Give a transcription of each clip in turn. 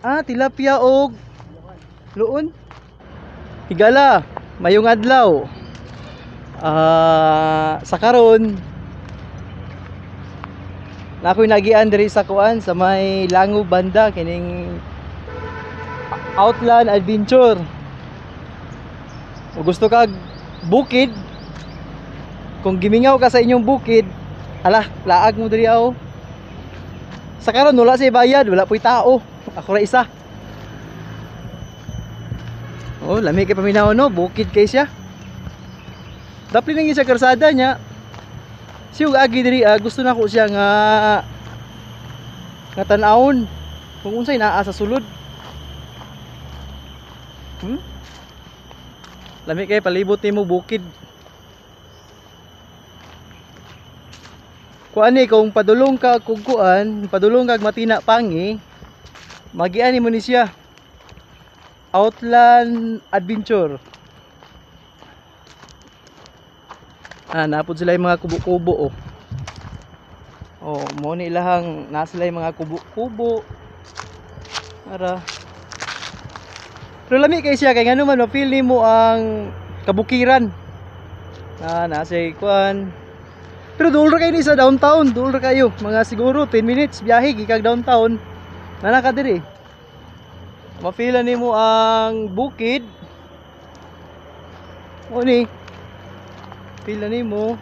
Ah, tilapia og luon. Higala, mayong adlaw. Ah, sa karon na ako'y nagian diri sa kuan sa may Lango banda kining Outland Adventure. Kung gusto kag bukid, kung gimingaw ka sa inyong bukid, ala, laag mo diri aw. Sa karon wala say bayad, wala po'y tao. Ako ra isa. Oh, lami kay paminaw no, bukid kay siya. Dapli nang siya karsada niya. Siya agi diri ah, gusto na ko siya nga nga tan-awon kung unsay naa sa sulod. Lami kay palibot nimo bukid. Kuan ni kung padulong ka kung kuan, padulong kag Matina Pangi, magian nimo ni siya. Outland Adventure. Ah, napod sila yung mga kubo-kubo oh. Oh, mo ni ilahang na sila yung mga kubo-kubo. Ara. Pero lami kay siya kay ngano man ma-feel nimo ang kabukiran. Ah, nasa kuan. Pero duol ra kayo ni sa downtown, duol ra kayo. Mga siguro 10 minutes biyahe gikag downtown. Nana ka diri. Ma-feel nimo ang bukid. Mo ni. Feel nimo.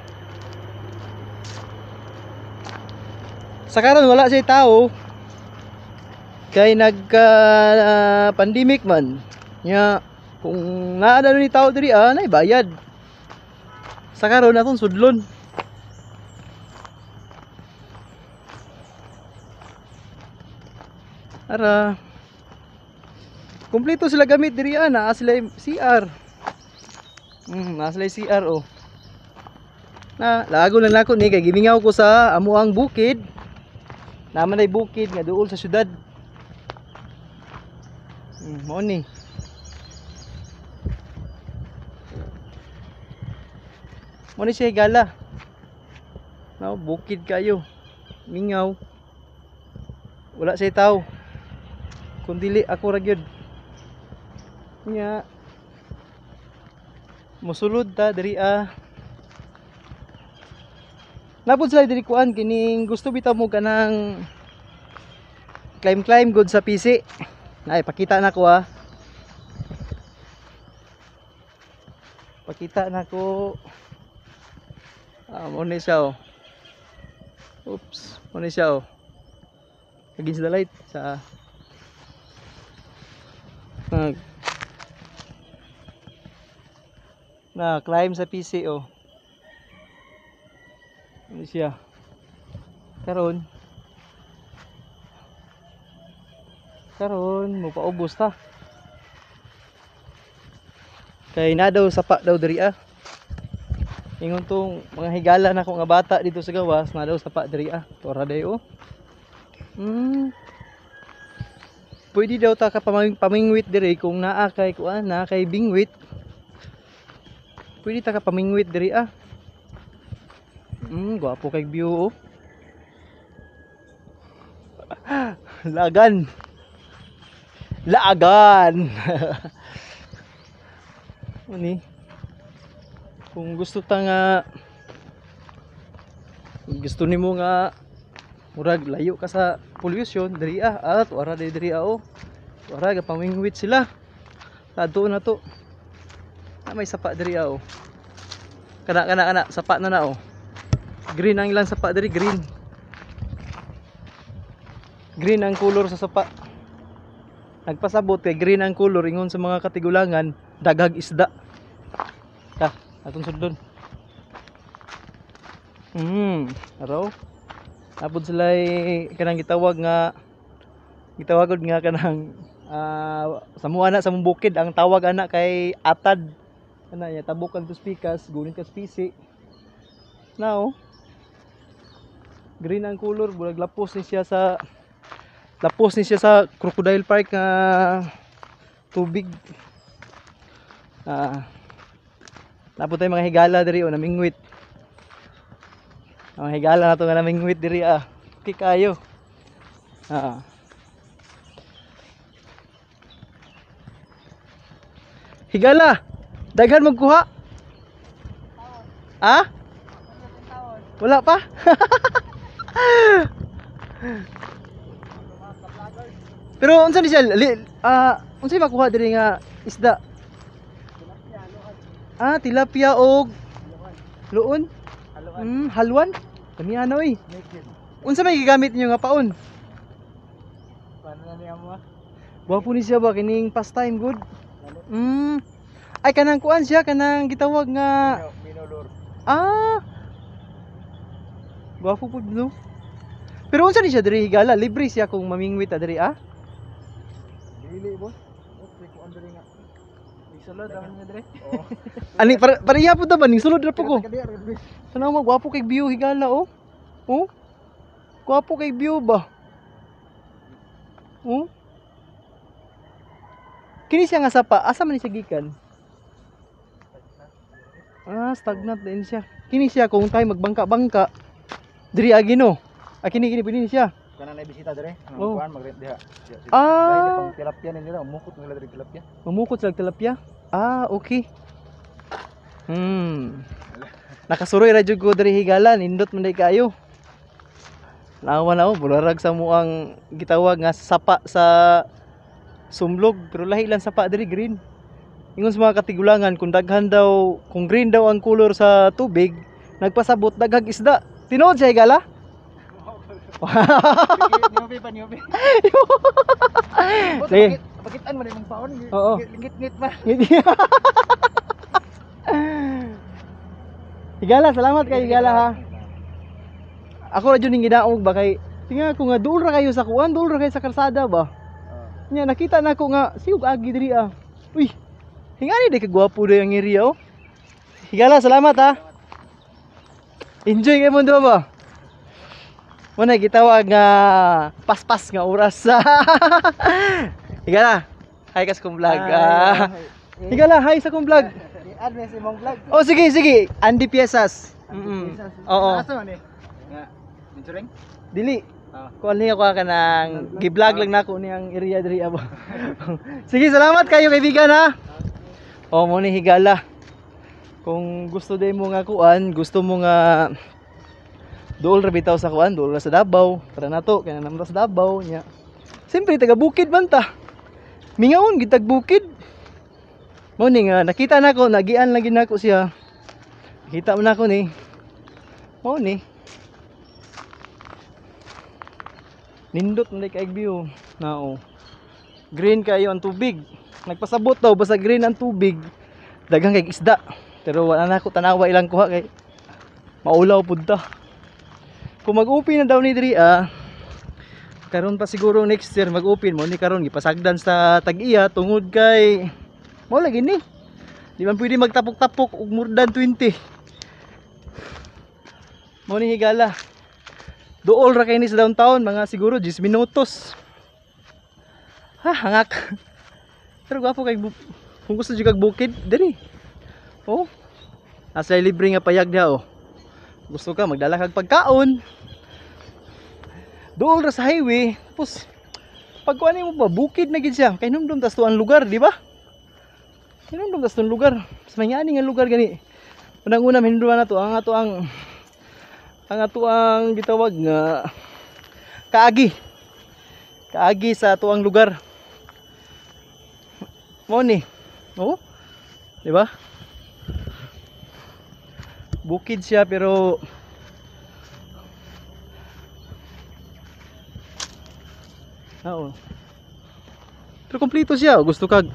Sa karon wala siya tao. Kay nagka pandemic man. Nya kung naa na ni tao diri ah, nay bayad. Sa karon atong sudlon. Ara. Kompleto sila gamit diri ah, naa sila CR. Naa sila CR oh. Na, lago lang nako ni kay gimingaw ko sa amuang bukid. Naman ay bukid nga duol sa syudad. Mao ni. Mao ni siya higala. No, bukid kayo. Mingaw. Wala siya tao. Kung dili ako ra gyud. Nya. Musulod ta diri ah. Napod sila diri kuan kining gusto bitaw mo kanang climb climb good sa PC. Nay pakita na ko ah. Pakita na ko. Ah, mo ni siya oh. Oops, mo ni siya oh. Against the light sa nag na climb sa PC oh. Ano siya? Karon. Karon mo paubos ta. Kay na daw sapa daw diri ah. Ingon tong mga higala na ko nga bata dito sa gawas, na daw sapa diri ah. Tora day oh. Pwede daw ta ka pamingwit diri kung naa kay kuan, naa kay bingwit. Pwede ta ka pamingwit diri ah. Gwapo kay view oh. Lagan. Laagan. Ani? Kung gusto ta nga gusto nimo nga murag layo ka sa pollution diri ah, ah tuara diri diri ah oh. Tuara ga pamingwit sila. Tadto na to. Ah, may sapa diri ah oh. Kana kana kana sapa na na oh. Green ang ilang sapa diri, green. Green ang color sa sapa. Nagpasabot kay green ang color ingon sa mga katigulangan, daghag isda. Ta, atong sudlon. Araw. Napod sila kanang gitawagod nga kanang sa mua na sa mong bukid ang tawag ana kay atad. Ana ya tabok ang pikas, gunit ka spisi. Now, green ang color, bulag lapos ni siya sa Crocodile Park nga tubig. Ah, napod tayo mga higala diri o namingwit. Ang higala na to nga namingwit diri ah. Okay kayo. Ah. Higala. Daghan magkuha. Ah? Wala pa? Pero unsa ni siya? Unsay makuha diri nga isda? Ah, tilapia og luon. Halwan. Kami ana oy. Unsa may gigamit niyo nga paon? Paano na niya mo? Gwapo ni siya ba kining pastime good? Ay, kanang kuan siya, kanang gitawag nga Minolor. Ah. Gwapo pud, no. Pero unsa ni siya diri, higala? Libre siya kung mamingwit ta diri ah? Dili, boss. Okay, kuan diri nga. Isulod ang nga diri. Oo. Ani para pareha pud ta ba ning sulod ra po ko. Kadi ra. Tanaw mo, gwapo kay view, higala, oh. Oh. Gwapo kay view ba? Oh. Kini siya nga sapa, asa man ni siya gikan? Ah, stagnant din siya. Kini siya kung tayo magbangka-bangka. Diri agi, no. Ah, kini kini pwede ni siya. Kana na bisita diri. Oh. Kuan mag-rent diha. Ah. Pang tilapia nila, mukot nila diri tilapia. Mamukot sa tilapia. Ah, okay. Nakasuroy ra jud ko diri, higala, nindot man day kaayo. Nawa na oh, bularag sa muang gitawag nga sapa sa sumlog, pero lahi lang sapa diri, green. Ingon sa mga katigulangan, kung daghan daw, kung green daw ang kolor sa tubig, nagpasabot daghag isda. Tinuod siya, higala? Niyobi pa, niyobi. Sige. Pakitaan man imong paon. Oo. Ngit-ngit ba? Higala, salamat kay higala ha. Ako ra jud ning gidaog ba kay tingnan ko nga duol ra kayo sa kuan, duol ra kayo sa kalsada ba. Nya nakita na ako nga siug agi diri ah. Uy. Hingani di ka gwapo day ang area oh. Higala, salamat ha. Enjoy kay mundo ba? Muna gitawag nga paspas nga oras. Higala. Hi ka sa kong vlog. Ah. Higala, hi sa kong vlog. Add me sa imong vlog. Oh, sige, sige. Andy Piesas. Oo. Asa man eh? Nga. Mentoring? Dili. Ah. Kuan niya ko ka ng gi-vlog lang nako niyang area diri abo. Sige, salamat kayo kaibigan ha. Oh, mo ni higala. Kung gusto din mo nga kuan, gusto mo nga duol ra bitaw sa kuan, duol ra sa Davao. Tara na to, kay na sa Davao nya. Siyempre taga bukid man ta. Mingaon gitag bukid. Mo ni nga nakita nako, nagian lagi nako siya. Nakita mo nako ni. Mo ni. Nindot na kay view. Nao. Green kayo ang tubig. Nagpasabot daw basta green ang tubig. Daghang kay isda. Pero wala na ako tanawa ilang kuha kay maulaw pud ta. Kung mag-open na daw ni diri ah, karon pa siguro next year mag-open mo ni karon gipasagdan sa tag-iya tungod kay mao lagi ni. Di man pwede magtapok-tapok og more than 20. Mo ni higala. Duol ra kay ni sa downtown, mga siguro 10 minutos. Ha, hangak. Pero gwapo kay kung gusto jud kag bukid diri. Oh. Asa libre nga payag diha oh. Gusto ka magdala kag pagkaon. Duol ra sa highway, tapos pagkuan mo ba bukid na gid siya. Kay numdum tas tuang lugar, di ba? Hinumdum tas tuang lugar. Mas may ngani nga lugar gani. Unang-una hinumduman nato ang ato ang gitawag nga kaagi. Kaagi sa atuang lugar. Mo ni. Oh. Di ba? Bukid siya pero oo. Pero kompleto siya. Gusto kag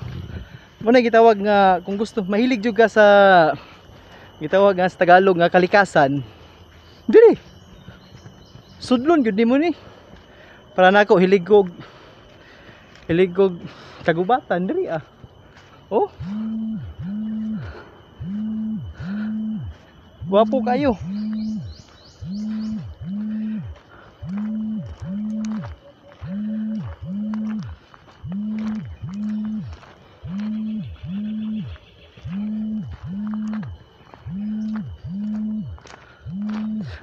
mo na gitawag nga kung gusto mahilig jud ka sa gitawag nga sa Tagalog nga kalikasan. Diri. Sudlon gyud nimo ni. Para nako hilig kog kagubatan diri ah. Oh. Gwapo kayo.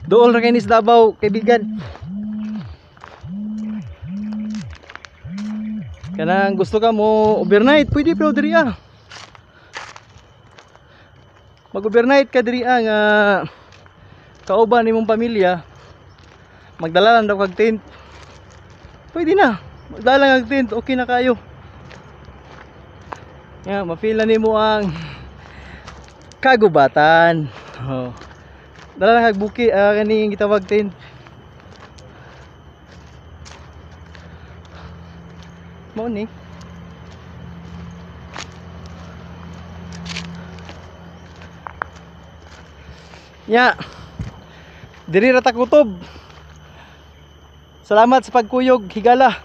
Dool ra kay ni sa Davao, kaibigan. Kanang gusto ka mo overnight, pwede pero diri ah. Mag-overnight ka diri nga kauban nimong pamilya, magdala lang daw kag tent. Pwede na. Magdala lang kag tent, okay na kayo. Ya, ma-feel na nimo ang kagubatan. Oh. Dala lang kag buki kaning gitawag tent. Mao ni. Nya. Diri ra ta kutob. Salamat sa pagkuyog, higala.